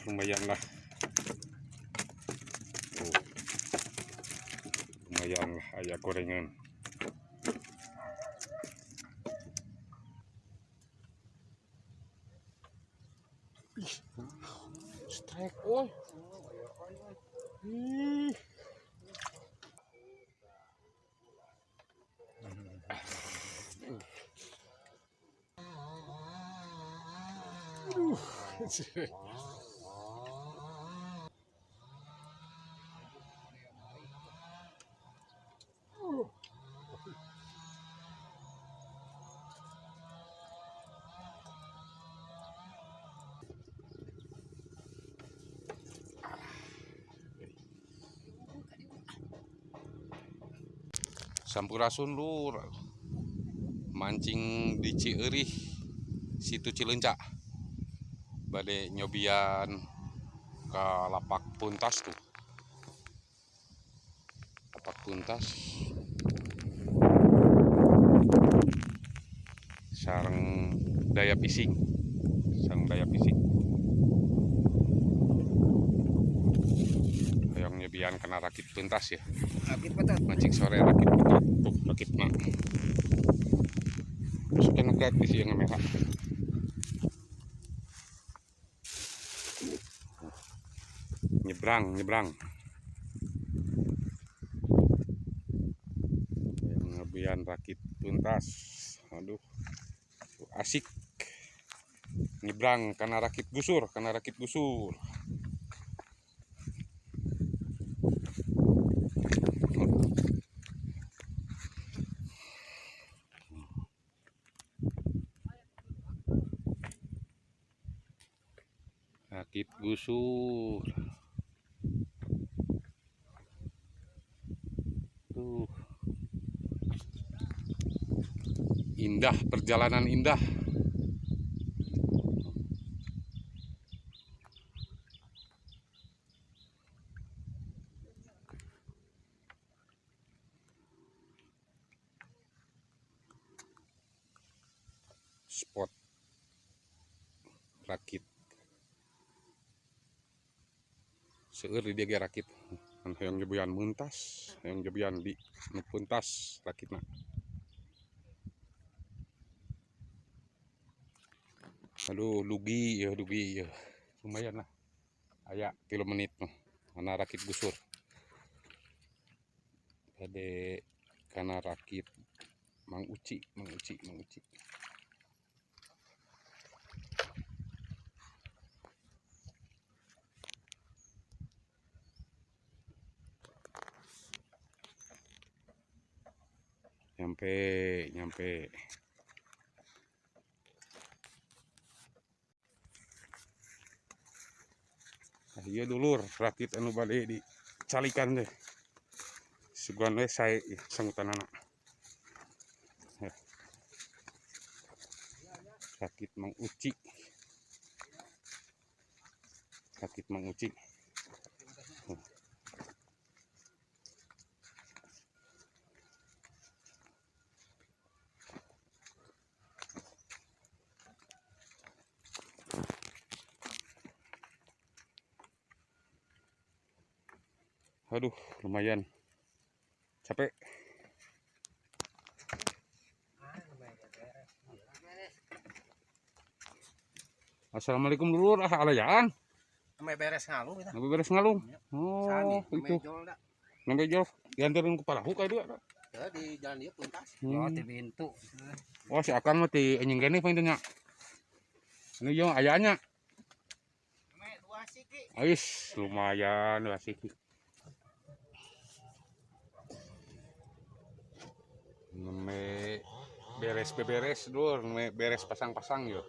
Lumayan lah. Tuh. Lumayan lah aya gorengan. Ih, strike oi. Ih. Aduh. Sampurasun lur, mancing di Cieurih situ Cileunca, bade nyobian ke lapak puntas tuh, lapak puntas sareng daya pising, sareng daya pising, hayang nyobian kena rakit puntas ya. Rakit betul. Mancing sore rakit betul tuh rakitna. Terus kena kayak di sini merah. Nyebrang, nyebrang. Ngebian rakit tuntas. Aduh, asik. Nyebrang karena rakit gusur, karena rakit gusur. Rakit gusur. Tuh. Indah, perjalanan indah. Spot rakit. Seueur di dieu ge rakit. Kan hayang nyobian meuntas, hayang nyobian di nu puntas rakitna. Aduh, dugi ya, dugi ya. Lumayan lah. Aya 3 menit mah. Kana rakit gusur. Bade kana rakit Mang Uci, Mang Uci, Mang Uci. Nyampe, nyampe. Nah, iya dulur, rakit anu bade dicalikan deh. Sugan we sae sangutanana. Rakit Mang Uci. Rakit Mang Uci. Aduh, lumayan capek. Assalamualaikum dulur, ah alayaan. Sampai beres ngalung kita. Sampai beres ngalung. Oh, itu. Nembe jol dianterin ke parahu ka dieu. Ya, di jalan dia puntas. Oh, di pintu. Oh, si Akang mah ti anjing keneh panginten nya. Anu ieu ayanya. Nembe 2 siki. Ais, lumayan 2 siki. Nembe beres beberes dulur, nembe beres pasang-pasang yo.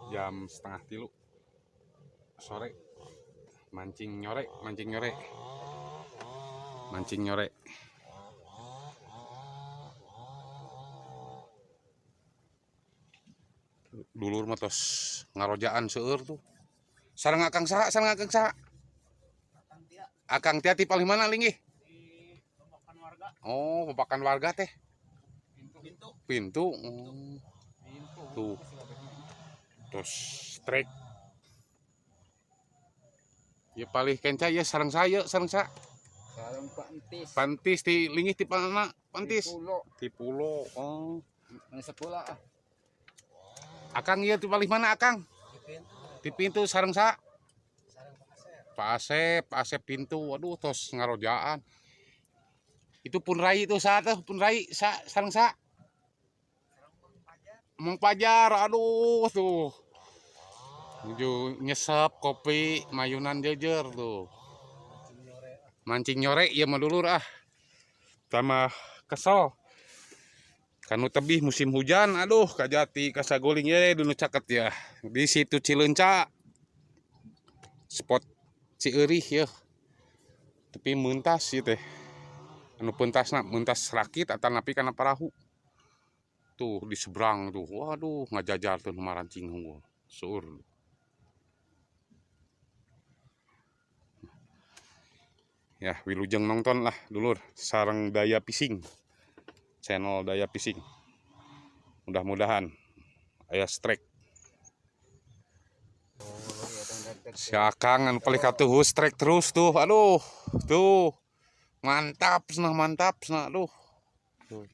Jam 2:30 sore. Mancing nyore, mancing nyore. Mancing nyore. Dulur mah tos ngarojaan seueur tuh. Sareng Akang saha, sareng Akang saha? Akang Tia ti palih mana linggih? Oh, babakan warga teh. Pintu. Pintu. Oh. Tuh. Terus strike. Ya palih kenca ya sareng saya, sareng sa. Sareng Pak Entis. Pantis ti lingih ti mana? Pantis. Pulo. Ti pulo. Oh. Mana sekolah ah. Akang ieu ti palih mana Akang? Ti pintu sareng sa. Pak Asep, Pak Asep pintu. Waduh, tos ngarojaan. Itu pun rai itu sa tuh, pun rai sa sareng sa. Mang Pajar, aduh tuh. Menuju nyesep kopi mayunan jejer tuh. Mancing nyore ya mah dulur ah. Tambah kesel. Kanu tebih musim hujan, aduh kajati kasaguling ye dunu caket ya. Di situ Cileunca. Spot Cieurih ya. Tapi mentas ieu teh. Anu pentasna mentas rakit atanapi kana parahu. Tuh di seberang tuh. Waduh, ngajajar tuh nu marancing unggul. Seueur. Ya, wilujeng nonton lah dulur sareng Daya Fishing. Channel Daya Fishing. Mudah-mudahan aya strike. Si Akang anu paling katuhu strike terus tuh. Aduh, tuh. Mantap nah, mantap nah, aduh. Tuh.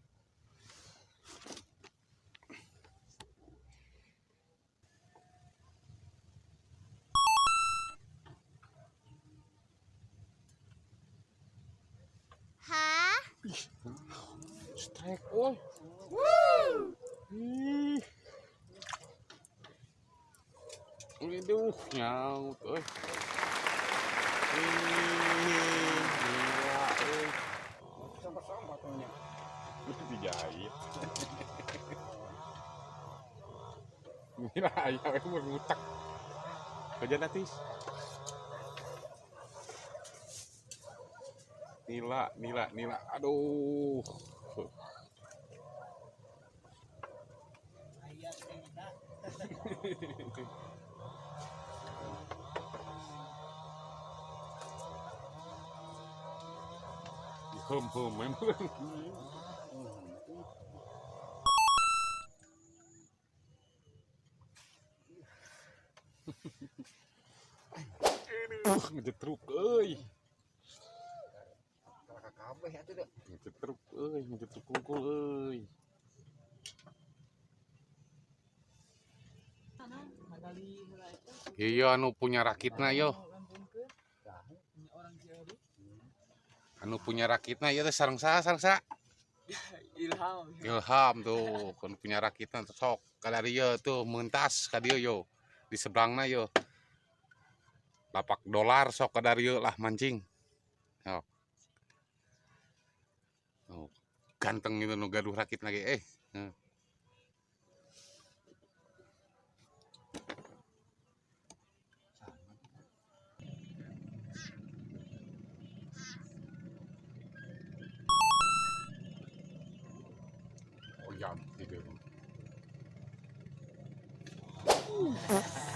Hah? Strike, oi. Ih. Aduh, nyaut euy. Ih, gila euy. Sampah-sampah tuhnya. Dijahit. Gila, aya we mun ngutak. Kajan atis. Nila, nila, nila. Aduh. Hem hem memang. Aduh, ngejetruk euy. Kabeh atuh deh. Ngejetruk euy, ngejetruk kungkul euy. Iya anu punya rakitna yo. Anu punya rakitna ieu teh sareng saha sareng saha? Ilham. Ilham tuh, kan punya rakitna sok kadarieu tuh mentas ka dieu yo. Di seberangna yo. Lapak dolar sok kadarieu lah mancing. Yo. Oh, ganteng itu nu gaduh rakit lagi eh. Heh. Oh, jam gitu.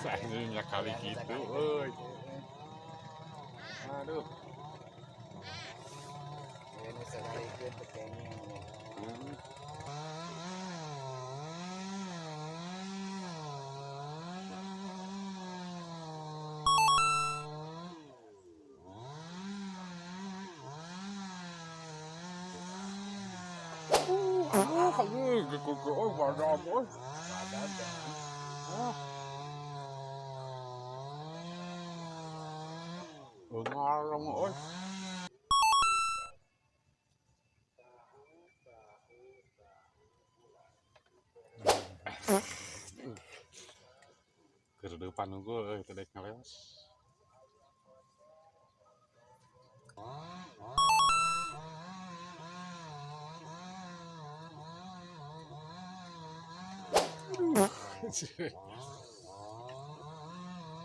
Anjingnya kali gitu, euy. Aduh. Ini sekali ke kayaknya. Aduh, kamu gitu oh, badam, oh. Badam jangan. Ah. Ngarang, oh. Ke depan unggul, euy, teu daek ngaleos.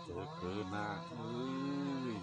Teu keuna euy.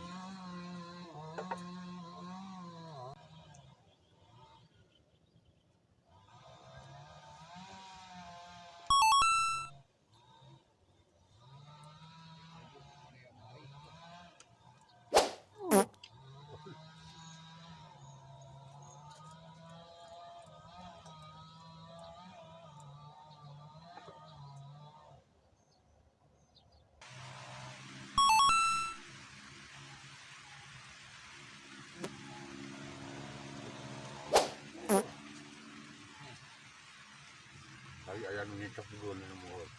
Aya nu ngikep dulu nu muhun.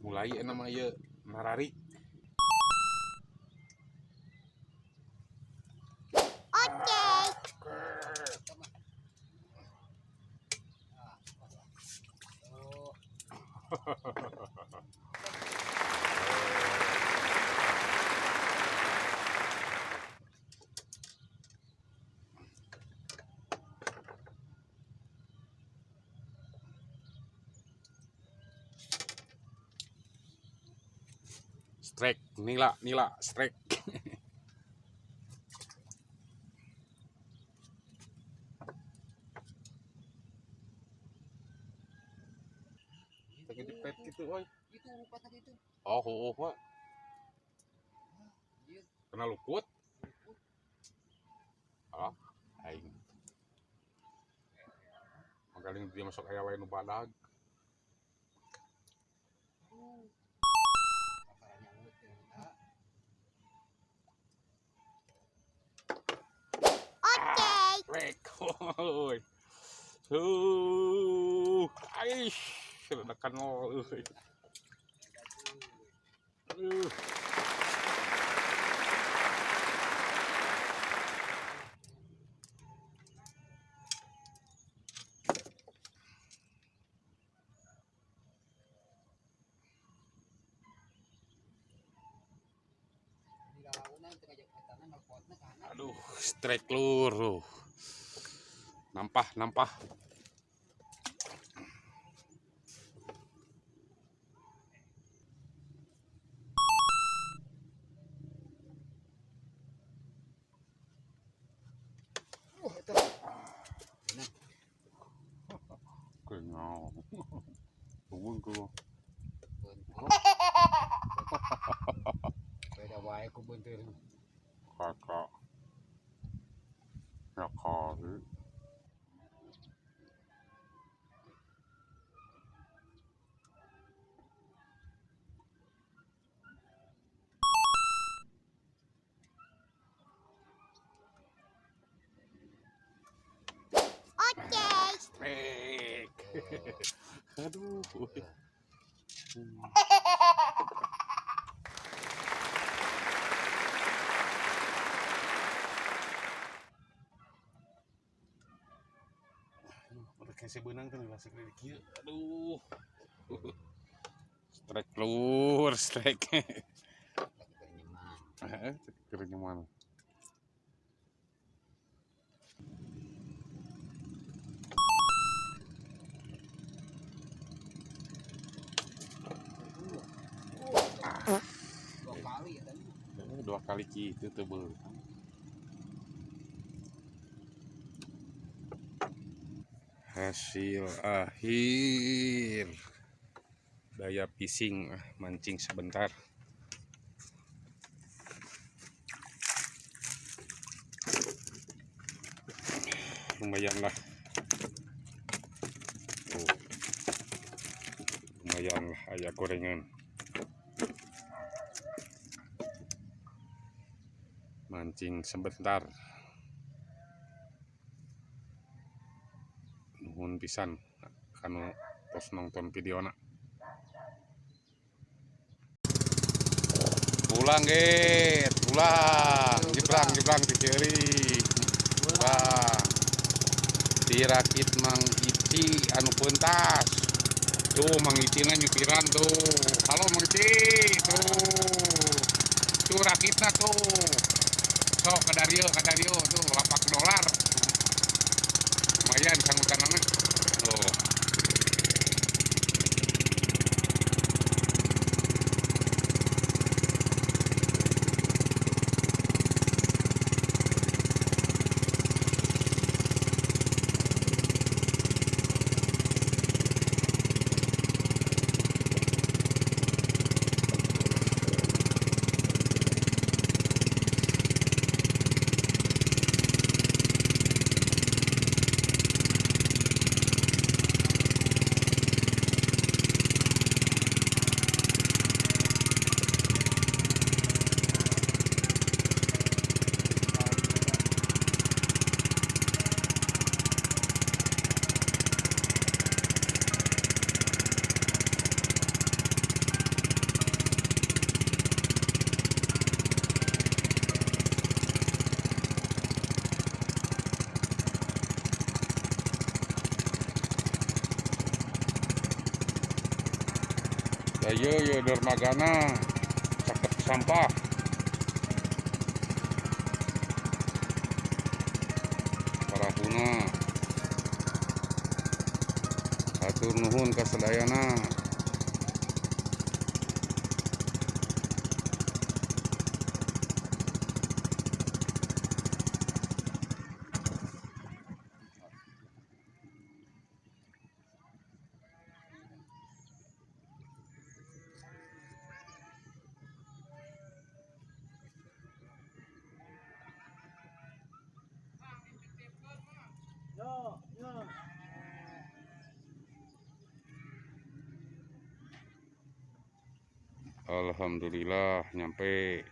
Mulai nama ieu mararik. Oke. Strike, nila, nila, strike. Jepet gitu, oi. Itu lupa tadi itu. Oh, oh, oh, Pak. Kena luput. Oh, aing. Magaling dia masuk aya wae nu badag. Oke. Rek. Oi. Tuh, aish, ledakan euy. Aduh, strike lur. Nampah, nampah. Itu. Nah. Kenyang. Tunggu ku. Beda wae ku beunteur. Kakak. Ya kali. Oke. Strike. Aduh. Udah kayak sebenang tuh masih di kieu. Aduh. Strike lur, strike. Lagi Kerenyeman. Dua kali ya tadi. Dua kali gitu tuh beuh. Hasil akhir daya pising, mancing sebentar. Lumayan lah. Oh. Lumayan lah aya gorengan. Mancing sebentar. Nuhun pisan kanu tos nonton videona. Pulang get, pulang. Jebrang, jebrang di kiri. Pulang. Dirakit Mang Ici anu pentas. Tuh Mang Ici na nyupiran tuh. Halo Mang Ici, tuh. Tuh rakitna tuh. Sok kadario, kadario tuh lapak dolar. Lumayan sanggutanana. Tuh. Ayo yo dermagana caket sampah. Parahuna. Hatur nuhun ka sadayana. Alhamdulillah nyampe.